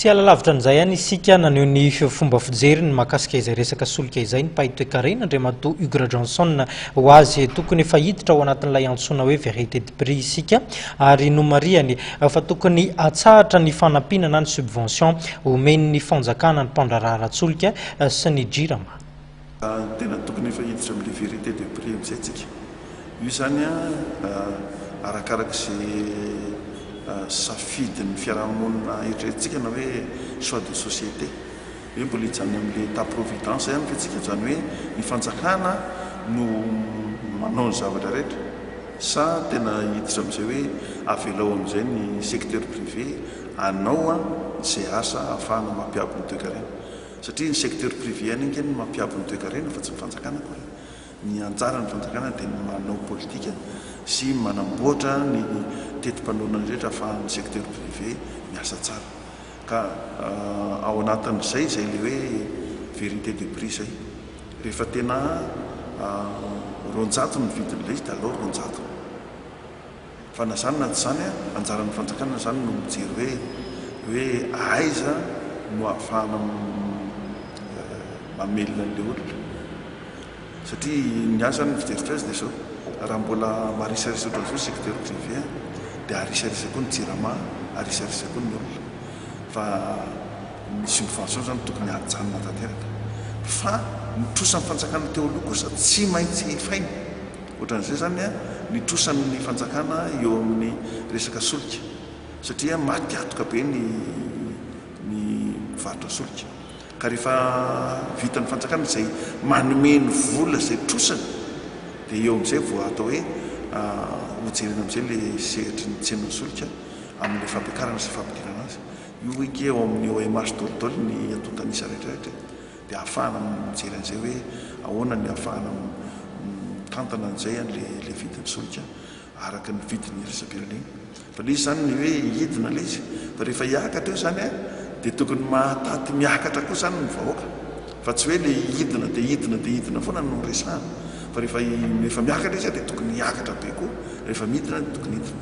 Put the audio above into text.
Tsy hiala lavitra an'izay ihany isika, naneho ny fomba fijeriny mahakasika izay resaka solika izay ny mpahay toekarena Andriamatoa Hugues Rajohnson. Ho azy, tokony efa hiditra ao anatin'ilay antsoina hoe vérité de prix isika ary nomarihany fa tokony hatsahatra ny fanampiana na ny subvention omen'ny fanjakana ny mpandraharaha ara-tsolika sy ny Jirama. Tena tokony efa hiditra amin'ilay vérité de prix amin'izay tsika. Io izany arakaraka izay safidin'ny fiarahamonina eritreretintsika na hoe choix de société. Hoe mbola hijanona amin'ilay Etat providence ihany ve tsika, izany hoe ny fanjakana no manao ny zavatra rehetra sa tena hiditra amin'izay hoe avelao amin'izay ny secteur privé hanao izay asa ahafahana mampiabo ny toekarena. Satria ny secteur privé ihany ange no mampiabo ny toekarena fa tsy ny fanjakana akory. Ny anjaran'ny fanjakana dia ny manao politika sy manamboatra ny teti-panorenana rehetra ahafahan'ny secteur privé miasa tsara. Ka ao anatin'izay izay ilay hoe vérité de prix izay. Rehefa tena 200 ny vidin'ilay izy dia alao 200. Fa na izany na tsy izany, anjaran'ny fanjakana izany no mijery hoe hoe aiza no ahafahana mamelona an'ilay olona. Satria ny ahy izany ny fijeriko azy dia izao, raha mbola marisarisa ohatran'izao ny secteur privé dia arisarisa koa ny jirama, arisarisa koa ny olona. Fa ny subvention izany tokony hajanona tanteraka. Fa ny trosan'ny fanjakana teo aloha kosa tsy maintsy efaina. Ohatran'izay izany ny trosan'ny fanjakana eo amin'ny resaka solika satria maty antoka be ny ny mpivarotra solika. Ka rehefa vitan'ny fanjakana izay manome ny vola izay trosany dia eo amin'izay vao atao hoe hojerena amin'izay ilay sehatry ny tsenan'ny solika amin'ilay fampiakarana sy fampidirana azy. Io ange ao amin'ny OMH daholo ny antontan'isa rehetra rehetra e. Dia ahafahana mijery an'izay hoe ahoana ny ahafahana mitantana an'izay ilay vidin'ny solika araka ny vidin'ny iraisam-pirenena. Fa ilay izy izany ny hoe hidina ilay izy, fa rehefa hiakatra eo izany dia tokony mahataty miakatra koa izany ny vahoaka, fa tsy hoe ilay hidina dia hidina dia hidina foana no resahana, fa rehefa rehefa miakatra izy dia tokony hiakatra be koa, rehefa midina dia tokony hidina.